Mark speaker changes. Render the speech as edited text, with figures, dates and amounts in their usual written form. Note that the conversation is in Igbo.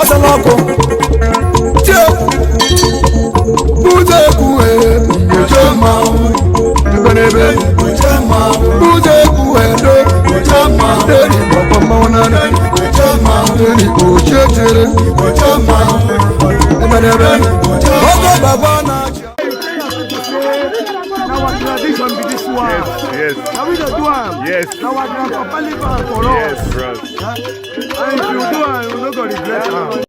Speaker 1: Ọsala ọkụ tie ụzọ ekwuwe oche mmanwụ ebe n'ebe ụzọ ekwuwe do eri ọkpọ mmanwụ n'anya eri ochie chere ebe n'ebe oge baba na-achị.
Speaker 2: Na our tradition be this one. Na we dey do am. Na our grandpapa leave am for us.
Speaker 3: Yes, bros.
Speaker 2: And if you do am, you no go regret am.